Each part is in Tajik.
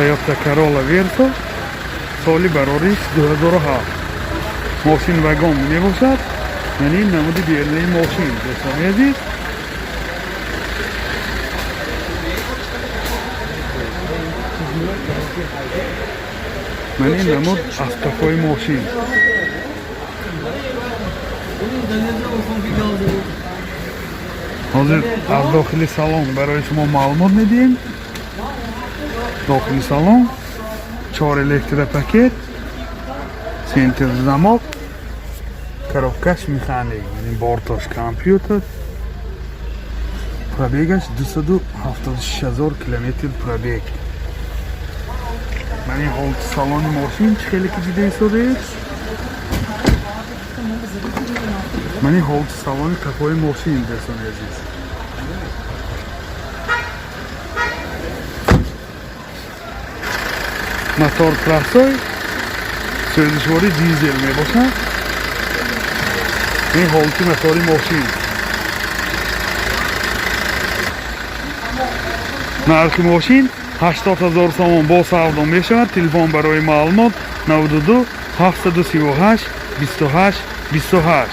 Toyota Corolla Verso, соли барориш 2007. Мошин вагон мебошад. Яъне намуди берунаи мошин, дӯстони азиз. Ман ин намуд аз қафои мошин. Ҳозир аз дохили салон барои шумо маълумот медиҳем. Дохили салон чор электропакет, центр замок, коробкаш механик, яъне бортош компютер, пробегаш 276 000 километр пробег. Ман ин ҳолати салони мошин, чӣ хеле ки дида истодаед. Ман ин ҳолати салони қафои мошин, дӯстони азиз. Мотор простой, сӯзишвори дизел мебошад. Ин ҳолати мотори мошин. Нархи мошин 80 000 сомон, бо савдо мешавад. Телефон барои маълумот 92 738 28 28.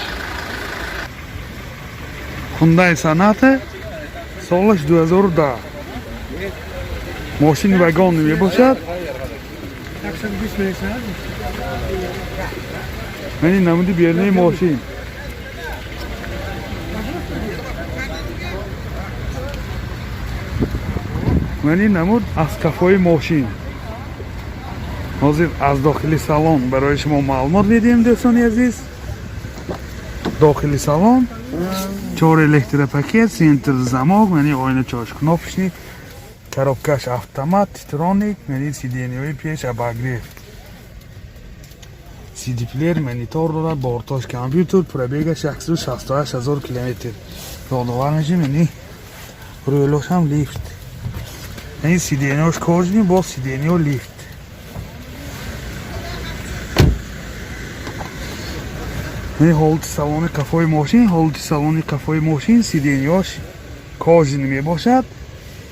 Hyundai Sonata, солаш 2010. Мошини вагон мебошад. Ман ин намуди берунаи мошин. Ман ин намуд аз қафои мошин. Ҳозир аз дохили салон барои шумо маълумот медиҳем, дӯстони азиз. Дохили салон чор электропакет, центр замок, мани оина чош кнопочный, коробкаш автомат, титроник, мани сиденьяҳои пеш обогрев. CD плеер, монитор дорад, бортош компютер, пробегаш 168 000 километр. Ёдовар мешем, яъне рӯлошам лифт. Яъне сиденьяш кожаный, бо сиденья лифт. Яъне ҳолати салони қафои мошин, ҳолати салони қафои мошин, сиденьяш кожаный мебошад,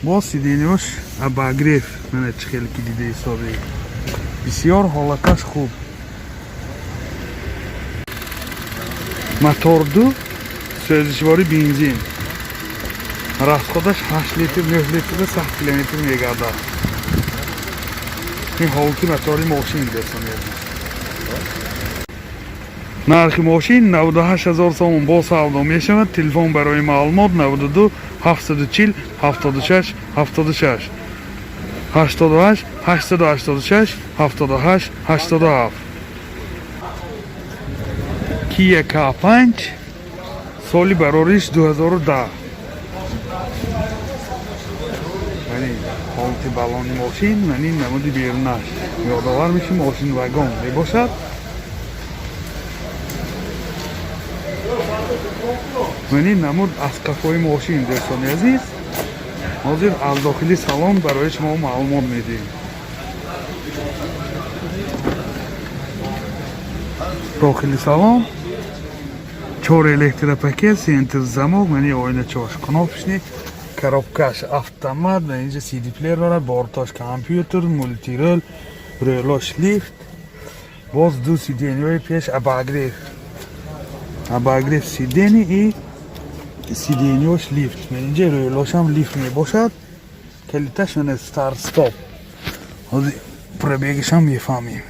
бо сиденьяш обогрев, мана чӣ хеле ки дида истодаед. Бисёр ҳолаташ хуб. Мотор ду, сӯзишвори бензин. Расходаш 8 литр, 9 литрда 100 километр мегардад. Ин ҳолати мотори мошин, дӯстони азиз. Нархи мошин 98 000 сомон, бо савдо мешавад. Телефон барои маълумот 92 740 76 76, 88 886 78 87. Kia K5, соли барориш 2010. Мани ҳолати балони мошин, мани намуди берунаш. Ёдовар мешим, мошин вагон мебошад. Мани намуд аз қафои мошин, дӯстони азиз. Ҳозир аз дохили салон барои шумо маълумот медиҳем. Дохили салон чор электропакет, центр замок, мани оина чош кнопочный, коробкаш автомат, ва инҷа CD плеер дорад, бортош компютер, мультирол, рӯлош лифт, боз ду сиденьяҳои пеш обогрев. Обогрев сиденья и сиденьяш лифт. Ман инҷа рӯлошам лифт мебошад. Калиташ мана старт стоп. Ҳозир пробегашам мефаҳмем.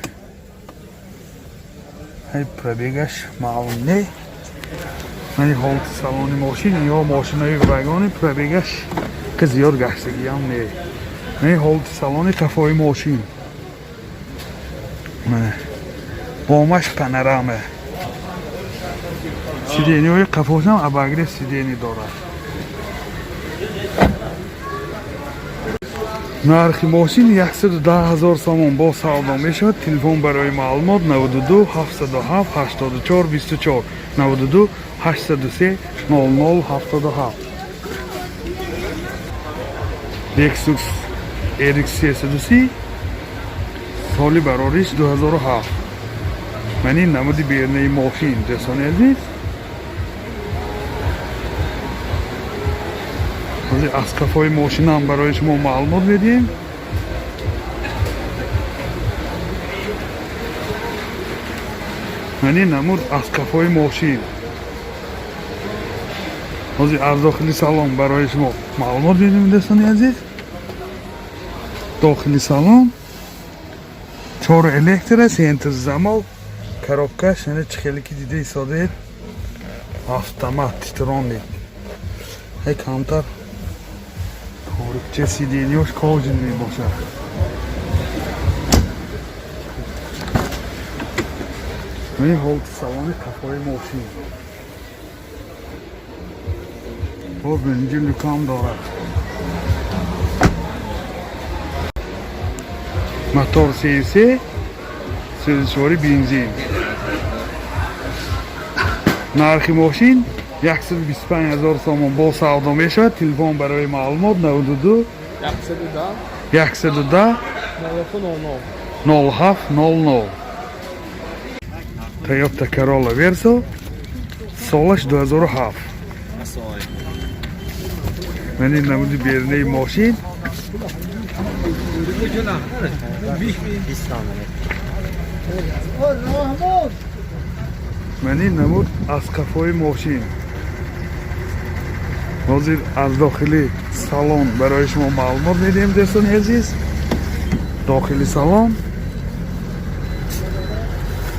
Ҳай, пробегаш маълум не. Мани ҳолати салони мошин, ё мошинои вагони пробегаш ки зиёд гаштагиам не. Мани ҳолати салони қафои мошин. Мана бомаш панорама. Сиденьяҳои қафошам обогрев сиденья дорад. Нархи мошин 110 000 сомон, бо савдо мешавад. Телефон барои маълумот 92 707 84 24, 92 803 00 77. Lexus RX 330, соли барориш 2007. Ман ин намуди берунаи мошин, дӯстони азиз. Ҳозир аз қафои мошинам барои шумо маълумот медиҳем. Мани намуд аз қафои мошин. Ҳозир аз дохили салон барои шумо маълумот медиҳем, дӯстони азиз. Дохили салон чор электро, центр замок, коробкаш яъне чӣ хеле ки дида истодед, автомат титроник. Ҳай камтар торикча, сиденьёш кожаный мебошад. Ин ҳолати салони қафои мошин. Боз инҷа люкам дорад. Мотор 33, сӯзишворӣ бензин. Нархи мошин 125 ҳазор сомон, бо савдо мешавад. Телефон барои маълумот 92 110 07 00. Toyota Corolla Verso, солаш 2007. Ман ин намуди берунаи мошин. Ман ин намуд аз қафои мошин. Ҳозир аз дохили салон барои шумо маълумот медиҳем, дӯстони азиз. Дохили салон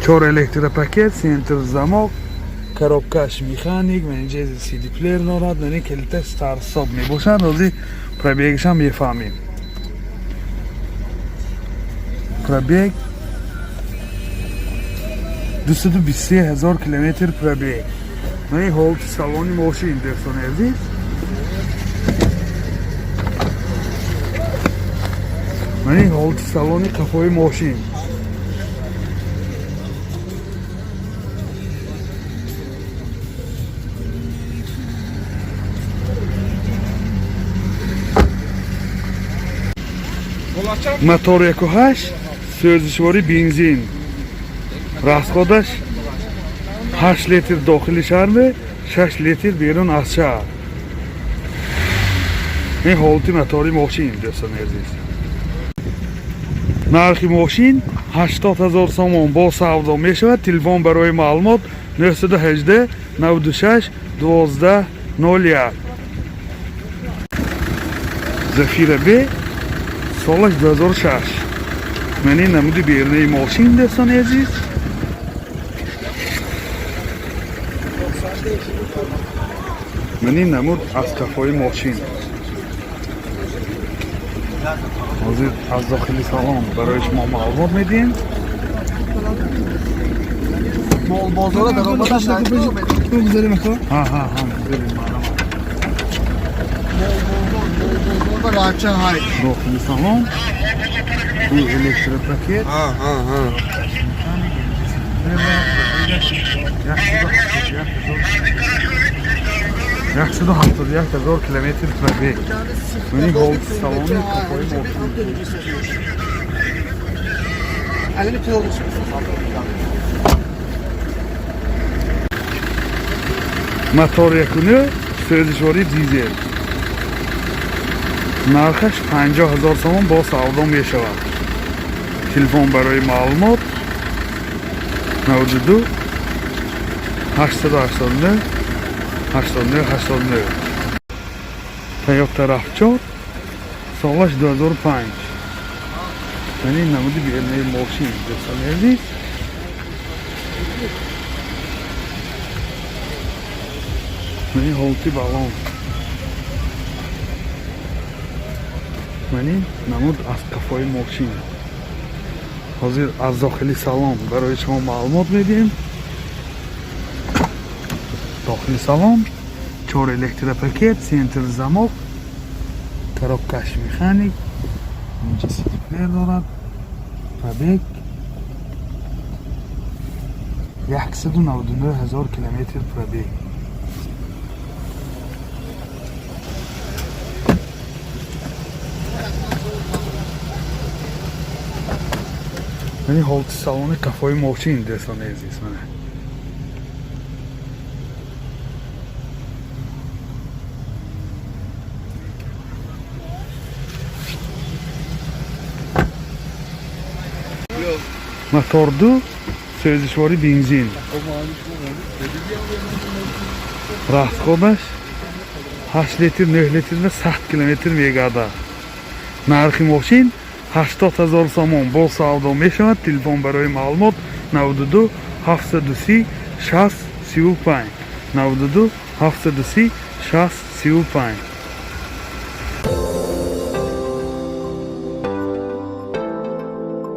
чор электропакет, центр замок, коробкаш механик, ман инҷа CD плеер дорад, ман ин калиташ старт-стоп мебошад. Ҳозир пробегашам мефаҳмем. Пробег 223 ҳазор километр пробег. Ман ин ҳолати салони мошин, дӯстони азиз. Ман ин ҳолати салони қафои мошин. Мотор 1.8, сӯзишворӣ бензин. Расходаш 8 литр дохили шаҳр, 6 литр берун аз шаҳр. Ин ҳолати мотори мошин, дӯстони азиз. Нархи мошин 80 ҳазор сомон, бо савдо мешавад. Телефон барои маълумот 918 96 12 01. Зафира Б, солаш 2006. Ман ин намуди берунаи мошин, дӯстони азиз. Ман ин намуд аз қафои мошин. Ҳозир аз дохили салон барои шумо маълумот медиҳем. Бозора даромадаш. Бигузорем ака. Ҳа, ҳа, ҳа, бигузорем, маълумот. Бозор рача ҳай. Дохили салон ду электропакет. Ҳа, ҳа, ҳа. 171 ҳазор километр пробег. Мани ҳолати салони қафои мошин. Алини пил. Мотор 1.9, сӯзишворӣ дизел. Нархаш 50 ҳазор сомон, бо савдо мешавад. Телефон барои маълумот 92 889 89 89. Toyota RAV4, солаш 2005. Ман ин намуди берунаи мошин, дӯстони азиз. Ман ин ҳолати балон. Ман ин намуд аз қафои мошин. Ҳозир аз дохили салон барои шумо маълумот медиҳем. Дохили салон чор электропакет, центр замок, коробкаш механик, инҷа CD плеер дорад. Пробег 199 ҳазор километр пробег. Мани ҳолати салони қафои мошин, дӯстони азиз, мана. Мотор ду, Сӯзишвори бензин. Расходаш 8 литр, 9 литр ва 100 километр мегардад. Нархи мошин 80 ҳазор сомон, бо савдо мешавад. Телефон барои маълумот 92 730 60 35, 92 730 60 35.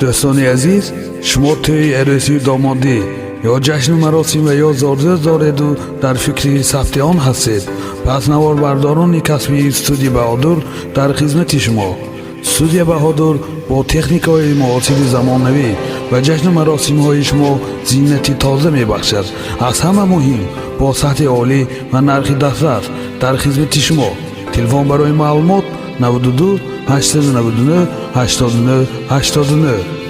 Дӯстони азиз, шумо тӯи арӯсию домодӣ ё ҷашну маросим ва ё зодрӯз дореду дар фикри сабти он ҳастед, пас наворбардорони касбии студия Баҳодур дар хизмати шумо. Студия Баҳодур бо техникаҳои муосири замонавӣ ба ҷашну маросимҳои шумо зинати тоза мебахшад. Аз ҳама муҳим, бо сатҳи олӣ ва нархи дастрас дар хизмати шумо. Телефон барои маълумот 92 899 89 89.